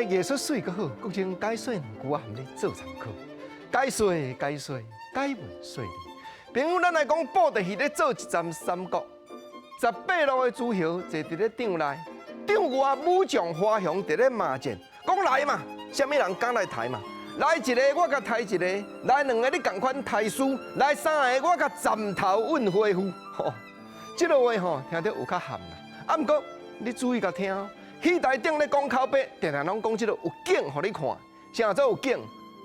話藝術媠閣好，國珍解說兩句仔，予你做參考。解說解說解文說理。朋友，咱來講布袋戲咧做一站三國，十八路的諸侯坐佇咧帳內，帳外武將華雄佇咧罵戰，講來嘛，啥物人敢來刣嘛？來一个我共刣一个，來兩个你仝款刣輸，來三个我共斬頭問回復。吼，這个話吼聽著有較譀啦。啊，毋過你注意共聽，戲台頂咧講口白，定定攏講這个有景予你看，啥做有景？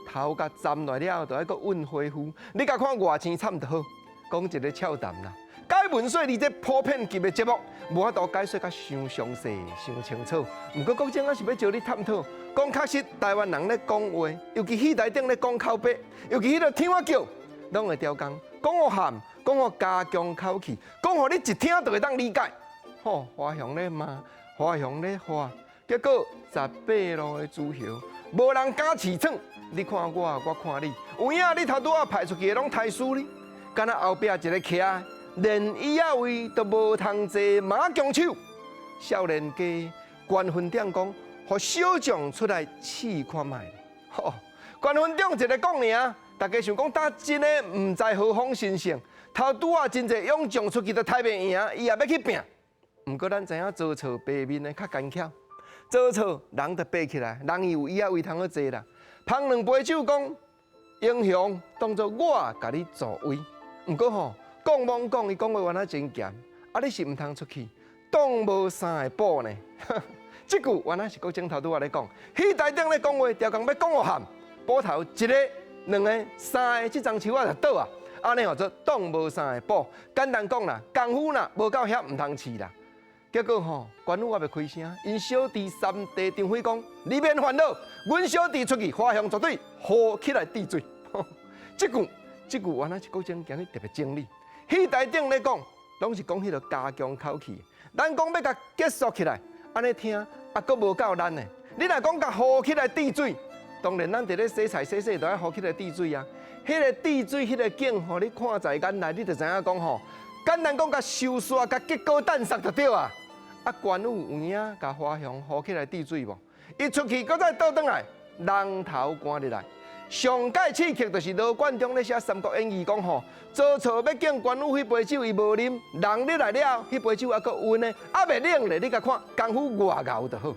頭共斬落了後，就愛閣揾花麩，你共看偌凄慘就好。講一个俏談啦，解文說理這普遍級的節目，無法度解說甲傷詳細、傷清楚。毋過國珍猶是欲招你探討，講確實台灣人咧講話，尤其戲台頂咧講口白，尤其彼个聽我叫，攏會調工，講予譀，講予加強口氣，講予你一聽就會當理解。吼，華雄咧罵，華雄咧喝，結果十八路的諸侯，無人敢試創。你看我，我看你，有影你頭拄仔派出去的攏刣輸你，敢若後壁一个徛，連椅仔位都無通坐，馬強手。少年家關雲長講，予小將出來試看覓。吼，關雲長一个講爾，大家想講，呾真的毋知何方神聖，頭拄仔真濟勇將出去都刣袂贏，伊也欲去拚。毋過咱知影曹操白面的較奸巧，曹操人就爬起來，人伊有椅仔位通好坐啦。捧兩杯酒講英雄，當做我共你助威。毋過吼，講罔講，伊講話原來真鹹。啊，你是毋通出去，擋無三个寶呢。這句原來是國珍頭拄仔咧講，戲台頂咧講話，調工欲講予譀，捕頭一个、兩个、三个，這欉樹仔就倒啊。按呢號做擋無三个寶。簡單講啦，功夫若無夠遐，毋通試啦。結果吼，關羽猶未開聲，𪜶小弟三弟張飛講：你免煩惱，阮小弟出去，華雄絕對呼起來治罪。這句，這句原來是國珍今日特別整理。戲台頂咧講，攏是講彼个加強口氣。咱講欲共結束起來，按呢聽，啊，閣無夠難呢。你若講共呼起來治水，當然咱佇咧洗菜洗洗，就愛呼起來治水啊。彼个治水，彼个景，予你看在眼內，你就知影講吼。簡單講，共收煞，共結果彈殺就對啊。啊，關羽有影共華雄呼起來治水無？伊出去，閣再倒轉來，人頭趕入來。上蓋刺激就是羅貫中咧寫《三國演義》講吼，曹操欲敬關羽彼杯酒，伊無啉，人入來了，彼杯酒猶閣溫的，猶未冷咧，你共看功夫偌𠢕就好。